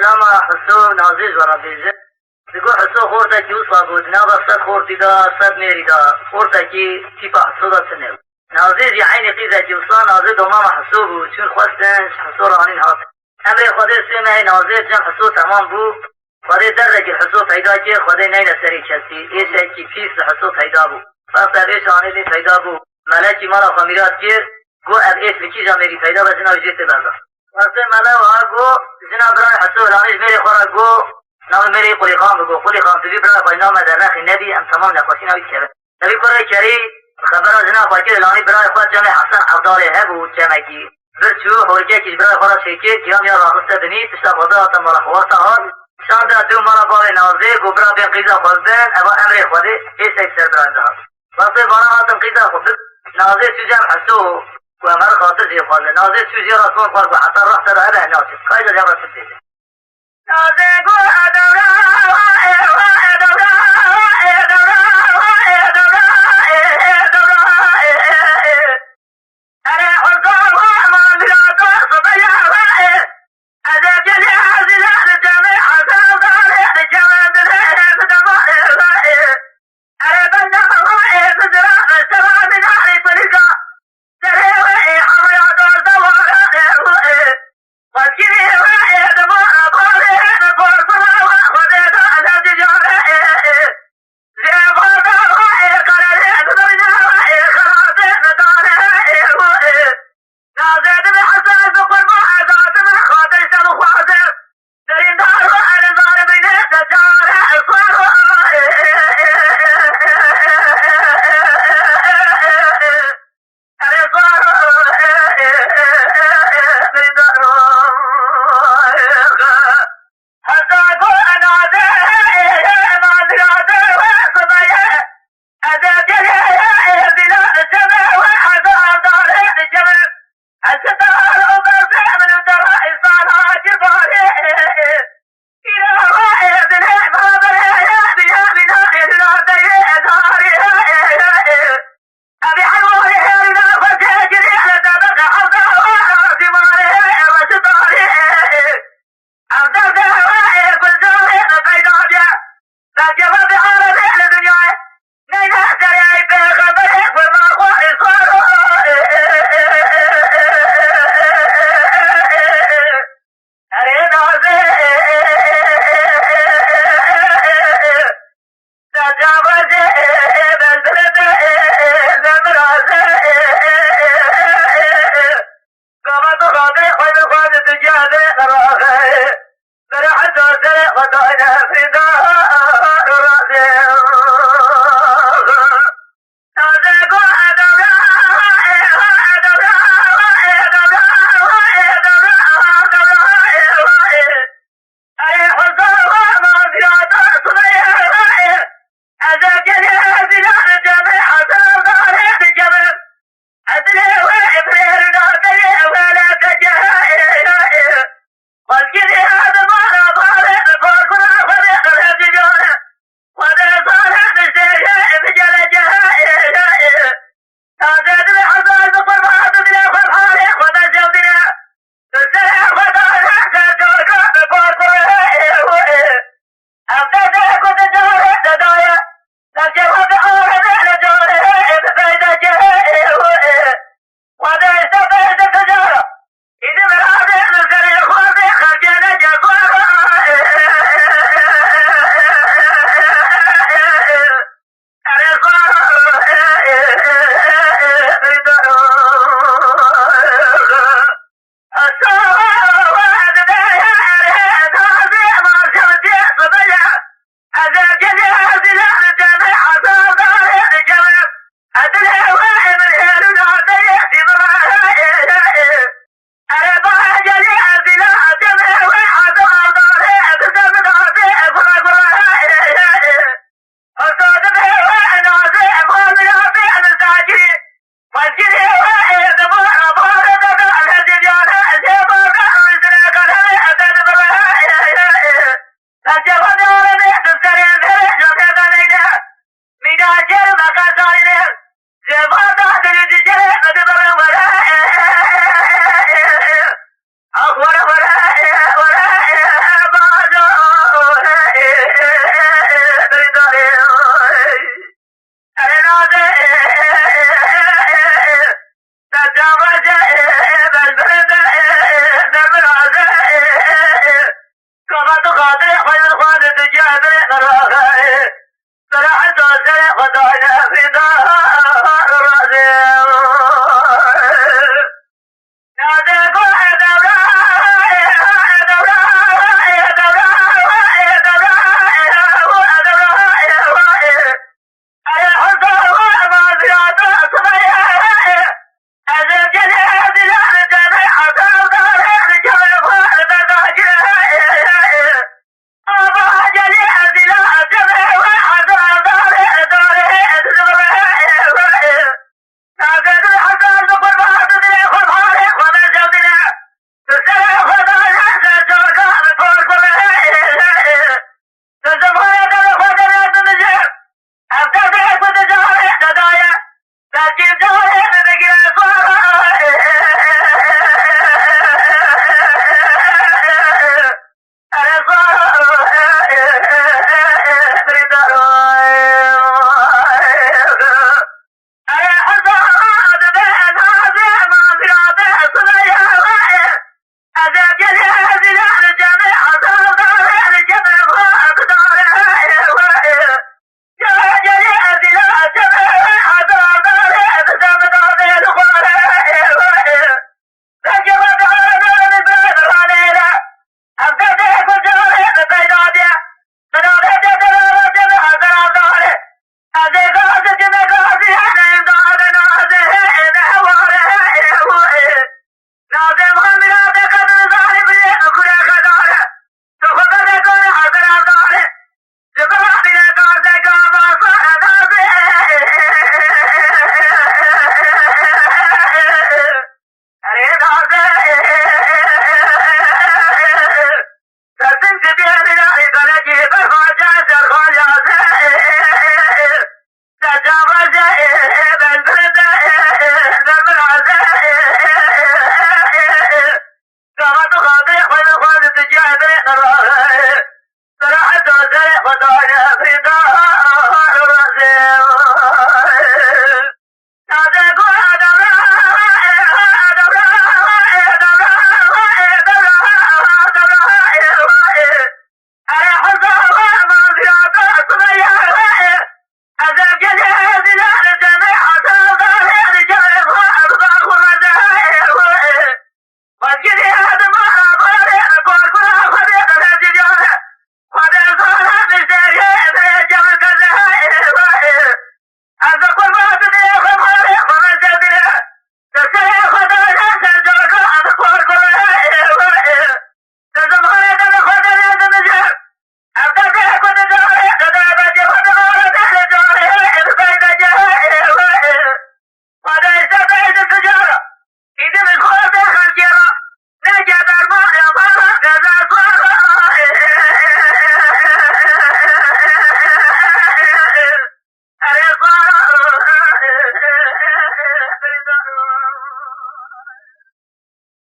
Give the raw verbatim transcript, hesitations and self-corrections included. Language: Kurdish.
Dema Hiso Nazê ji we re bêje. Digo Hiso xortekî wisa bû, di nava sed xortî de, sed mêrî de, xortekî tîpa Hiso de tune bû. Nazê jî eynî qîzekî wisa, Nazê domana Hiso bû, çûn xwestin, ji Hiso re anîn hat. Emrê Xwedê sê mehê Nazê bi cem Hiso temam bû. Xwedê derdekî Hiso peyda kir, Xwedê neyne serê kesî. Êşekî pîs li Hiso peyda bû. Wexta ev êş anî lê peyda bû, melekî mala xwe mîrat kir, got, ev êş li kîja mêrî peyda be, jina wî jê tê berdan. Wextê mele wiha got, jina birayê Hiso Îlanî ji mêrê xwe re got, navê mêrê wî Qulîxan bigot. Qulîxan, tu vî birayê xwe name dernexî, nebî em temam nexweşîna wî dikevin. Lê vî kurê kerî xebera jina xwe kir, Îlanî birayê xwe çemê Hesen Evdalê hebû, çemekî. Bir çû, hewrikekî ji birayê xwe re çêkir, giya miya raxiste binî, pişta xwe de hate mala xwe, wexta hat, şande dû mala bavê Nazê, got, bira bên qîza xwe bibin, eva emrê Xwedê, êşek ser birayê de hat. Wextê vana hatin qîza xwe bib, Nazê çû cem Heso, ku em her xatir jê xwazin. Nazê çû jê re son xwar, got, Hesen reh te de hebe, naçe. Kayda jê re çi bêje? Nazê got,